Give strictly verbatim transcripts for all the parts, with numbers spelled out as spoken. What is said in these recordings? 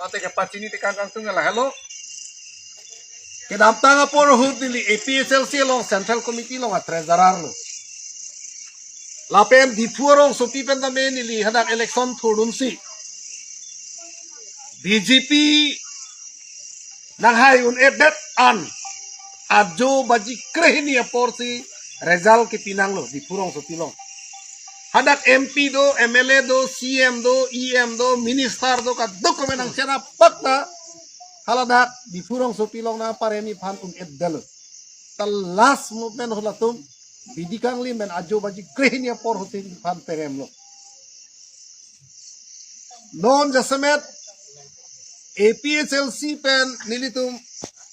Mate kepachini tekang kangtung lahelo. Kedamtang apor ahut neli A P H L C along Central Committee along a-treasurer lo. Lapen Diphu arongsopi pen tame neli hadak election thurdunsi B J P nanghai un-edet an ajo baji krehini aporsi result kepinanglo Diphu arongsopi along. Hadak M P do, M L A do, C M do, E M do, minister do, kaduk kami nangchera pakta haladak Diphu arongsopi along nangparemi aphan un-edetlo. Ta last movement halatum bidi kangli men ajo baji krehini apor ahutsi aphan peremlo. Non jasemet A P H L C pen nelitum,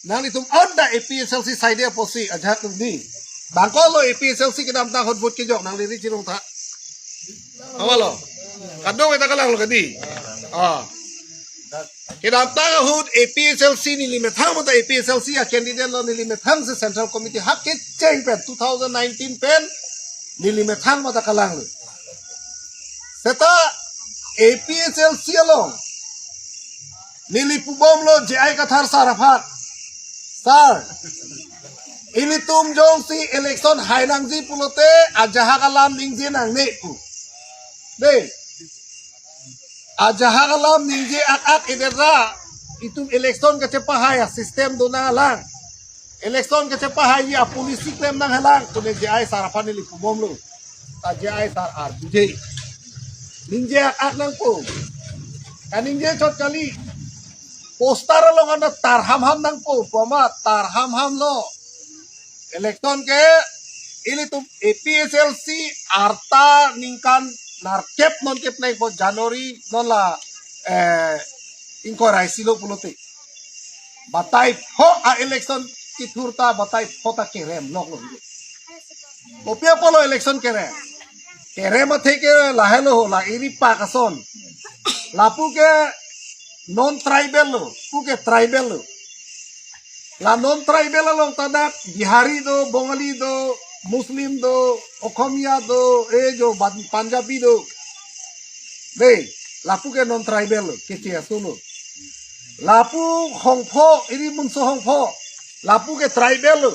nanglitum anta A P H L C side apotsi ajahak tum di. Bangkolo A P H L C kedamtang ahut vote kejok nangli ri chirong tha. Awalo. Kadung eta kalanglo kadi. Ah. Kedamtang ahut A P H L C neli methang mata A P H L C a-candidate lo neli methangsi Central Committee hap kecheng pen two thousand nineteen pen neli methang mata kalanglo. Seta A P H L C along neli pubomlo J I Kathar sir aphan. Sir, ilitum jongsi election hai nangji pulote ajahak alam ningje nangne pu. Dei. Ajahak alam ningje ak-ak idet ra itum election kachepahai a-system do nanglang. Election kachepahai a-policy klem nanglang pune J I sir aphan neli pubomlo. Ta J I sir arjuje. Ningje ak-ak nangpo. Kaningje chot kali. Poster along anta tar hamham nangpo, poma tar hamham lo. Election ke ilitum A P H L C arta ningkan nerkep non keplengpo January non la, eh, ingkoi ra isi lo pulote. Batai pho a-election kethur ta batai pho ta kerem lok lo. Kopi apotlo election kerem? Kerem athe ke lahelo ho, la iri pak ason. Lapu ke non-tribal lo, pu ke tribal lo. La non-tribal along ta dak Bihari do, Bengali do, Muslim do, Okhomia do, e jo Ban-, Punjabi do. Dei, lapu ke non-tribal lo, keche aso lo. Lapu hongpho, iri munso hongpho. Lapu ke tribal lo,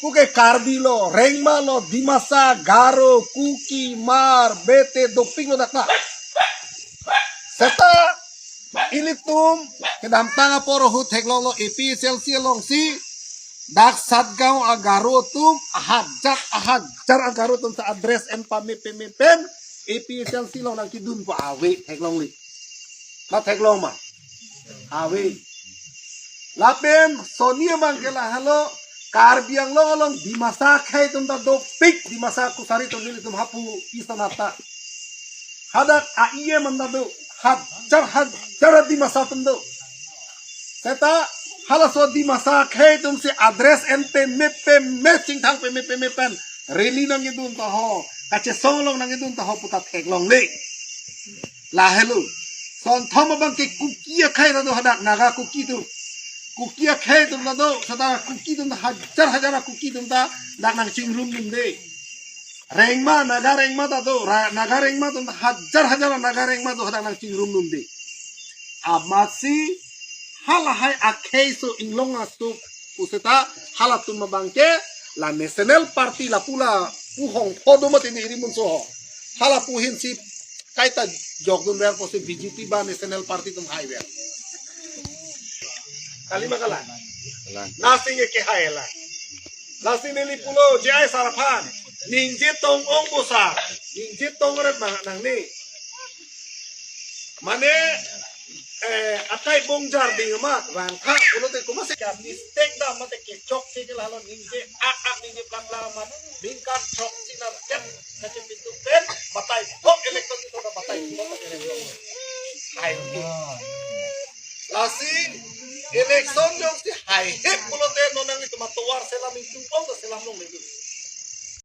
pu ke Karbi lo, Rengma lo, Dimasa, Garo, Kuki, Hmar, Bete, dopik lo dak ta. Seta ilitum kedamtang apor ahut theklonglo A P H L C alongsi dak Satgaon a-Garo atum ahajar ahajar a-Garo atum ta address en pame peme pen A P H L C along nangkedunpo, ave theklongle. Ma theklong ma? Ave. Lapen soni abang ke lahelo, Karbi Anglong along Dimasa akhei atum ta dopik, Dimasa kusari atum nelitum hapu isanata. Hadak a-E M anta do, hajar hajar Dimasa atum do. Seta halaso Dimasa akhei atumsi address en peme peme, chingthang peme peme pen rally nangkedun ta ho, kachesong along nangkedun ta ho pu ta theklongle. Lahelo. Sonthom abang ke Kuki akhei ta do hadak, Naga Kuki atum. Kuki akhei atum ta do, seta Kuki atum ta hajar hajar a-Kuki atum ta dak nangchingrumdunde. Rengma, Naga Rengma ta do, ra-, Naga Rengma atum ta hajar hajar a-Naga Rengma do hadak nangchingrumdunde. Amatsi halahai akhei aso inglong aso pu seta halatum abang ke la National Party lapu lapu hongpho do mati ni iri munso ho. Halapu ahinsi kaita jokdunver pusi B J P ba National Party atum haiver. Kali ma kalang? Kalang. Lasi ke hai la. Lasi neli pulo J I sir aphan. Ningje tong-ong po sir. Ningje tong ret ma nangne. Mane, eh, akai bongjar ding ma rangkha pulote komatsi ka mistake dam mate kechokche ke lahelo ningje ak ak ningje plang plang ma ningkan chok sinar ket kache pintu pen batai pho election itu batai pho kache election. Hai. Lasi election jongsi haihe pulote non nanglitum atovar selam ingtung pon ta selam longle.